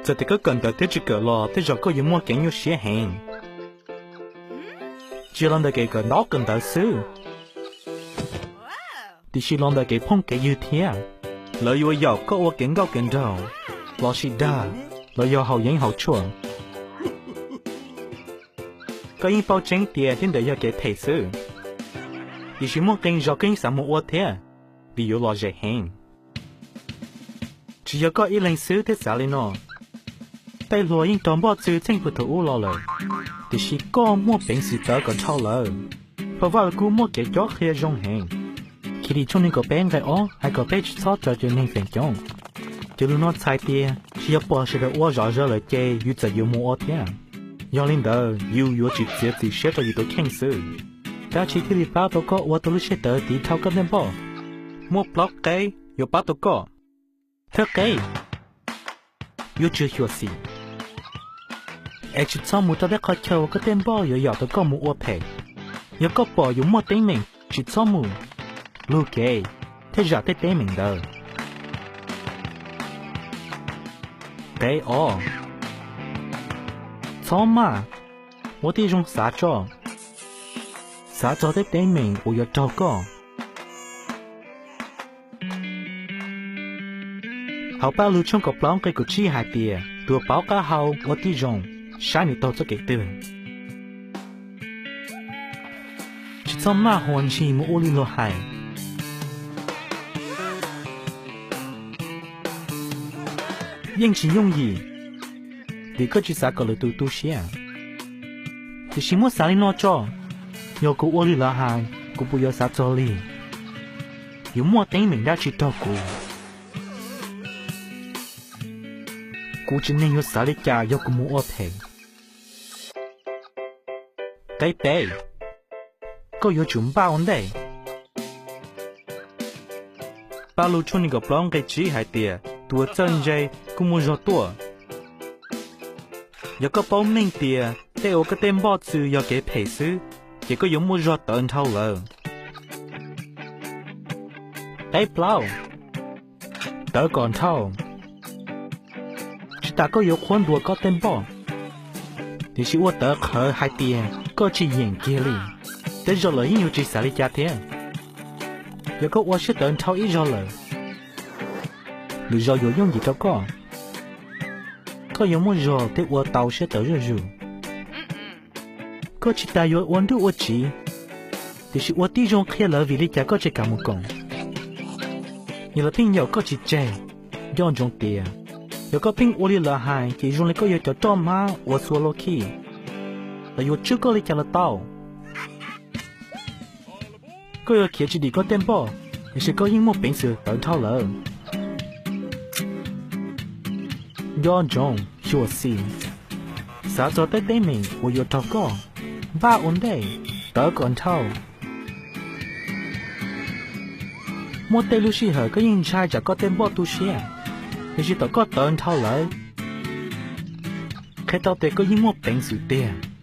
Txawm tias koj kawm ntawv thiab tsis kawm los tej zaum koj yuav muaj kev nyuaj siab heev, tsis los ntawm kev kawm ntaub kawm ntawv xwb, tiam sis los ntawm kev phooj kev ywg thiab. Lawv yuav yaum koj ua kev nkauj kev nraug, los sis dag, los yog haus yeeb haus tshuaj. Koj yeej paub tseeb tias tej ntawd yog kev phem xwb, tiam sis muaj qee zaus koj yeej xav mus ua thiab, vim yuav lom zem heev. Tsis yog koj ib leeg xwb thiaj xav li no. Tej hluas yeej raug npoj txwv txheej puag thaum ub los lawm, tiam sis koj muaj peev xwm tawv kom dhau lawv. Phau Vaj Lug Kub muaj kev cob qhia zoo heev. Khiav Dim tshooj nees nkaum peb nqe ob hais kom peb tsis txhob raws cov neeg feem coob. Cov lus no txhais tias tsis yog pom sawv daws ua zom zaws lawm ces yus txawm yuav mus ua thiab. Yog li ntawd yus yuav tsis txiav txim siab rau yus tus kheej xwb. Dab tsi thiaj li pab tau koj ua tau lub siab tawv tiv dhau koj tej npoj? Muaj plaub qeb yuav pab tau koj. Thawj qeb, yuav tsum xyuam xim es tsis txhob mus rau tej qhov chaw uas koj tej npoj yuav yaum tau koj mus ua phem. Yog koj pom yus muaj teeb meem tsis txhob mus, lug kev thiab zam tej teeb meem ntawd. Qeb ob, txhob maj, ua tib zoo xav tso, xav txog tej teeb meem uas yuav raug koj. Hauv Paj Lug tshooj kaum plaub nqe kaum tsib hais tias tus paub qab hau ua tib zoo, saib nws taug txoj kev twg. Tsis txhob maj huas ntshis mus ua li luag hais. Yeej tsis yooj yim, vim koj tsis xav kom lwm tus tu siab. Tiam sis muab xav li no tso, yog kuv ua li lawv hais, kuv puas yuav xav txog li? Yuav muaj teeb meem dab tsi raug kuv? Kuv tsev neeg yuav xav li cas yog kuv mus ua phem? Qeb peb, koj yuav tsum npaj ua ntej. Paj Lug tshooj nees nkaum plaub nqe tsib hais tias tus uas txawj ntse kuj muaj zog tuaj. Yog koj paub meej tias tej uas koj tej npoj txwv yog kev phem xwb, ces koj yuav muaj zog tawv nrhau lawm. Qeb plaub, tawv kom nrhau. Tsis tas koj yuav qhuab ntuas koj tej npoj, tiam sis ua tawv qhawv hais tias koj tsis yeem kiag li. Tej zaum lawv yeej yuav tsis xav li cas thiab. Yog koj ua siab tawv nrhau ib zaug lawm, lwm zaus yuav yooj yim rau koj. Koj yuav muaj zog thiab ua tau siab tawv zuj zus. Koj tsis tas yuav ua nruj ua tsiv, tiam sis ua tib zoo qhia lawv vim li cas koj tsis kam mus koom. Yog lawv pheej yaum koj tsis tseg, nco ntsoov tias yog koj pheej ua li lawv hais ces zoo li koj yog cov roj hmab uas xuas lua khij, lawv yuav tswb koj li cas los tau. Koj yuav khiav tsis dim koj tej npoj, tiam sis koj yeej muaj peev xwm tawv nrhau lawm. Nco ntsoov, xyuam xim, xav txog tej teeb meem uas yuav raug koj, npaj ua ntej, tawv kom nrhau. Muaj tej lub sij hawm koj yeej ntshai tsam koj tej npoj tu siab, tiam sis thaum koj tawv nrhau lawm, qhia tau tias koj yeej muaj peev xwm tiag.